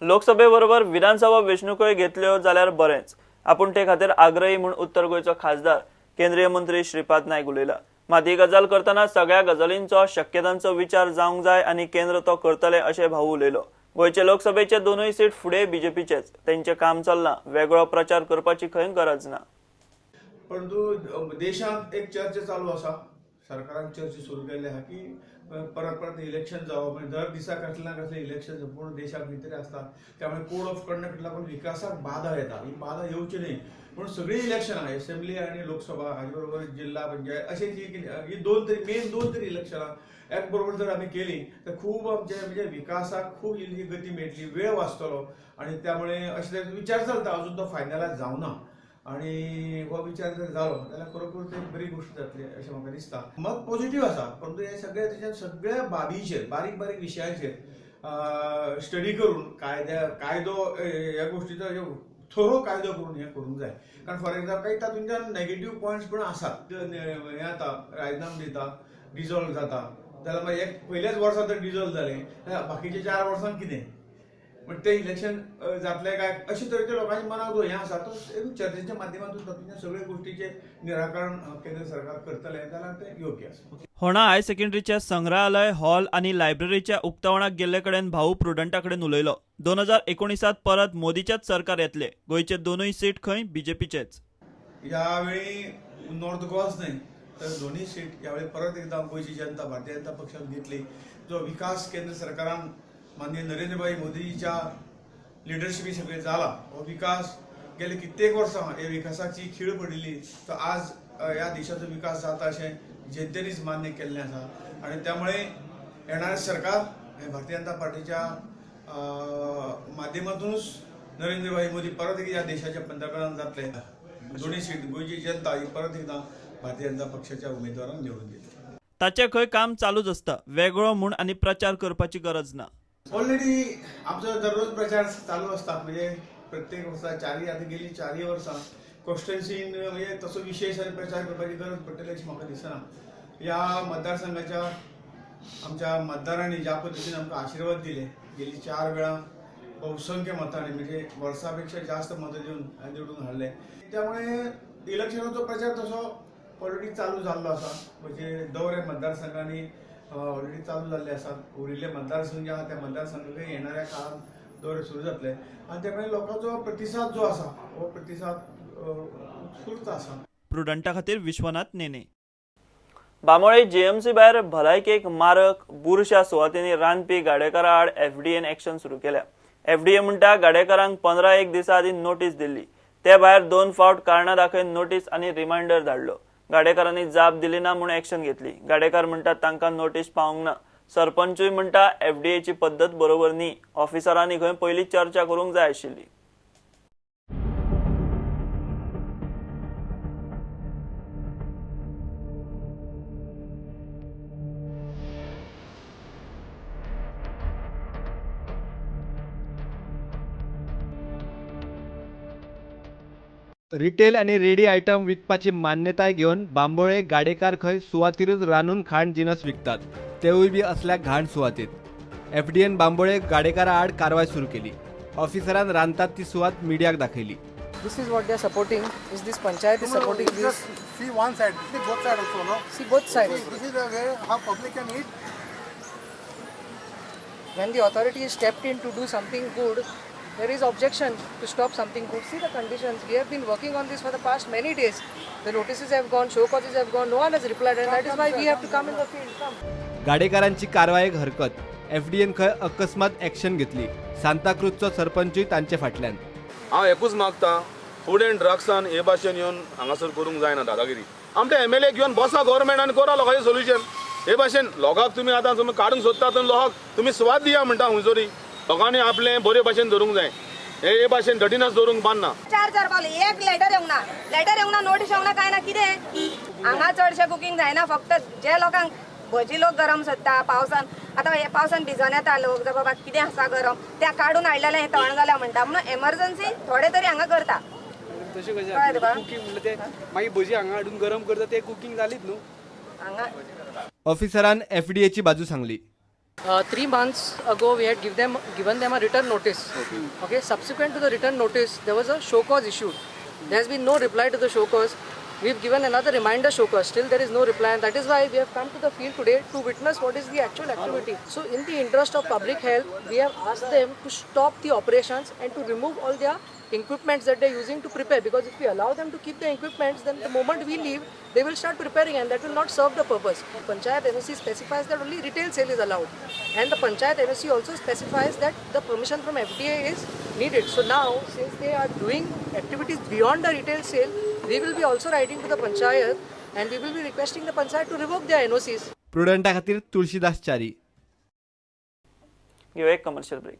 लोकसभे बरोबर विधानसभा वेंचणुकोय घेतल्यो जाल्यार बरेंच. आपूण ते खातीर आग्रही म्हूण उत्तर गोंयचो खासदार केंद्रीय मंत्री श्रीपाद नायक उलयला. मात ही गजाल करतना सगळ्या गजालींचो शक्यतांचो विचार जावंक जाय आनी केंद्र तो करतले अशें भाऊ उलयलो. गोंयचे लोकसभेचे दोनूय सीट फुडें बीजेपीचेच. तेंचें काम चल्लां. वेगळो प्रचार करपाची खंय गरज ना. परंतु देशांत एक चर्चा चालू आसा, सरकारान चर्चा सुरू केल्ली आसा की परत परत इलेक्शन जावप, म्हणजे दर दिसा कसले ना कसले इलेक्शन संपूर्ण देशाक खंय तरी आसता. त्यामुळे कोड ऑफ कंडक्ट लागून विकासाक बाधा येता. ही बाधा येवची न्हय म्हणून सगळीं इलेक्शनां एसेंब्ली आनी लोकसभा हाजे बरोबर जिल्हा पंचायत अशें ही दोन तरी मेन दोन तरी इलेक्शनां एक बरोबर जर आमी केली तर खूब आमचे म्हणजे विकासाक खूब इल्ली गती मेळटली, वेळ वाचतलो. आनी त्यामुळे अशें विचार चलता, अजून तो फायनलायज जावना. आणि हो विचार जर जालो जाल्यार खरोखर ते बरी गोष्ट जातली अशें म्हाका दिसता. मत पॉझिटिव्ह आसा, परंतु हे सगळे तेच्या सगळ्या बाबीचेर बारीक बारीक विशयांचेर स्टडी करून कायदो ह्या गोष्टीचो थोरो कायदो करून हें करूंक जाय. कारण फॉर एक्झाम्पल काही तातूंतल्यान नेगेटीव पॉयंट्स पण आसात. हें जाता, राजीनामो दिता, डिजॉल्व जाता, जाल्यार मागीर एक पयल्याच वर्सा जर डिजॉल्व जालें जाल्यार बाकीच्या 4 वर्सांक कितें, पण ते इलेक्शन जातले काय अशे तरेचे लोकांच्या मनात जो हें आसा तो चर्चेच्या माध्यमातून तातूंतल्या सगळे गोष्टीचें निराकरण केंद्र सरकार करतलें जाल्यार तें योग्य आसा. होणा हायर सेकंडरीच्या संग्रहालय हॉल आनी लायब्ररीच्या उक्तावणाक गेल्ले कडेन भाऊ प्रुडंटा कडेन उलयलो. 2019 परत मोदीच्याच सरकार येतले. गोंयचे दोनूय सीट खंय बीजेपीचेच. यावेळी नॉर्थ गोवाच न्हय तर दोन्ही सीट यावेळी परत एकदा गोंयची जनता भारतीय जनता पक्षान घेतली. जो विकास केंद्र सरकारान माननीय नरेंद्रभाई मोदीजीच्या लिडरशिपी सगळे जाला हो विकास गेले कित्येक वर्सां ह्या विकासाची खीळ पडिल्ली, तर आज ह्या देशाचो विकास जाता अशें जनतेनीच मान्य केल्लें आसा. आनी त्यामुळे येणारें सरकार हें भारतीय जनता पार्टीच्या माध्यमातूनच नरेंद्रभाई मोदी परत एकदा ह्या देशाच्या पंतप्रधान जातले. दोन्ही सीट गोंयची जनता ही परत एकदा भारतीय जनता पक्षाच्या उमेदवारांक निवडून दितली. ताचें खंय काम चालूच आसता, वेगळो म्हूण आनी प्रचार करपाची गरज ना. ऑलरेडी आमचो दररोज प्रचार चालू आसता, म्हणजे प्रत्येक वर्सा चारय आतां गेली 4 वर्सां कॉन्स्टिट्युएन्सीन म्हणजे तसो विशेष आनी प्रचार करपाची गरज पडटली अशें म्हाका दिसना. ह्या मतदारसंघाच्या आमच्या मतदारांनी ज्या पद्दतीन आमकां आशिर्वाद दिले, गेली 4 वेळा बहुसंख्य मतांनी म्हणजे वर्सा पेक्षा जास्त मतां दिवन निवडून हाडले, त्यामुळे इलेक्शनाचो प्रचार तसो ऑलरेडी चालू जाल्लो आसा. म्हणजे दौरे मतदारसंघांनी ऑलरेडी चालू जाल्ले आसात. उरिल्ले मतदारसंघ जे आहा त्या मतदारसंघाक येणाऱ्या काळात दौरे सुरू जातले आनी त्यामुळे लोकांचो प्रतिसाद जो आसा हो प्रतिसाद उत्स्फूर्त आसा. प्रुडंटा खातीर विश्वनाथ नेने. बांबोळे जीएमसी भायर भलायकेक मारक बुरशा सुवातींनी रांदपी गाडेकारा आड एफडीएन एक्शन सुरू केल्या. एफडीए म्हणटा गाडेकारांक 15-1 दिसा आदीं नोटीस दिल्ली, ते भायर 2 फावट कारणां दाखय नोटीस आनी रिमायंडर धाडलो. गाडेकारांनी जाप दिली ना म्हूण एक्शन घेतली. गाडेकार म्हणटात तांकां नोटीस पावंक ना. सरपंचूय म्हणटा एफडीएची पद्दत बरोबर न्ही, ऑफिसरांनी खंय पयलीं चर्चा करूंक जाय आशिल्ली. रिटेल आनी रेडी आयटम विकपाची मान्यताय घेवन बांबोळे गाडेकार खंय सुवातीरूच रांदून खाण जिनस विकतात, तेवूय बी असल्या घाण सुवातीत. एफडीएन बांबोळे गाडेकारा आड कारवाय सुरू केली. ऑफिसरान रांदतात ती सुवात मिडियाक दाखयली. This is what they are supporting. Is this panchayat is supporting this? Just see one side, see both side also, no? See both sides. See, this is the way how public can eat. When the authority stepped in to do something good, there is objection to stop something good. See the conditions. We have been working on this for the past many days. The notices have gone, show causes have gone, no one has replied, and that is why we have to come in the field. Come. गाडेकारांची कारवायेक हरकत. FDN खंय अकस्मात action घेतली. सांताक्रूजचो सरपंचूय तांचे फाटल्यान. हांव एकूच मागता, food and ड्रग्सान हे भाशेन येवन हांगासर करूंक जायना दादागिरी. आमचे एमएलए घेवन बसा गव्हर्मेंट आनी करा लोकांचें सोल्युशन. हे भाशेन लोकांक तुमी आतां तुमी काडूंक सोदता तर लोकांक तुमी सुवात दिया म्हणटा खंयसरी. लोकांनी आपलें बरे भाशेन धरूंक जाय, हे भाशेन डटीनस दवरूंक बांदना. 4-4 पावले एक लेटर येवंक ना, लेटर येवंक ना, नोटीस येवंक ना, कांय ना, कितें हांगा चडशें कुकींग जायना. फक्त जे लोकांक भजी लोक गरम सोदता पावसान, आतां हे पावसान भिजोन येता लोक, जावं बाबा कितें आसा गरम त्या काडून हाडलेलें हें थंड जालें म्हणटा, म्हणून एमर्जन्सी थोडे तरी हांगा करता. तशें कशें कुकींग म्हणल्यार ते मागीर भजी हांगा हाडून गरम करता, ते कुकींग जालीच न्हू हांगा. ऑफिसरान एफडीएची बाजू सांगली. 3 months ago, we had given them a written notice. Okay. Subsequent to the written notice, there was a show cause issued. There has been no reply to the show cause. We've given another reminder show cause. Still, there is no reply, and that is why we have come to the field today to witness what is the actual activity. So, in the interest of public health, we have asked them to stop the operations and to remove all their equipments that they're using to prepare, because if we allow them to keep the equipments, then the moment we leave, they will start preparing, and that will not serve the purpose. Panchayat NOC specifies that only retail sale is allowed, and the Panchayat NOC also specifies that the permission from FDA is needed. So now, since they are doing activities beyond the retail sale, we will be also writing to the Panchayat and we will be requesting the Panchayat to revoke their NOCs. प्रुडंटा खातीर तुळशीदास च्यारी. घेवया एक commercial break.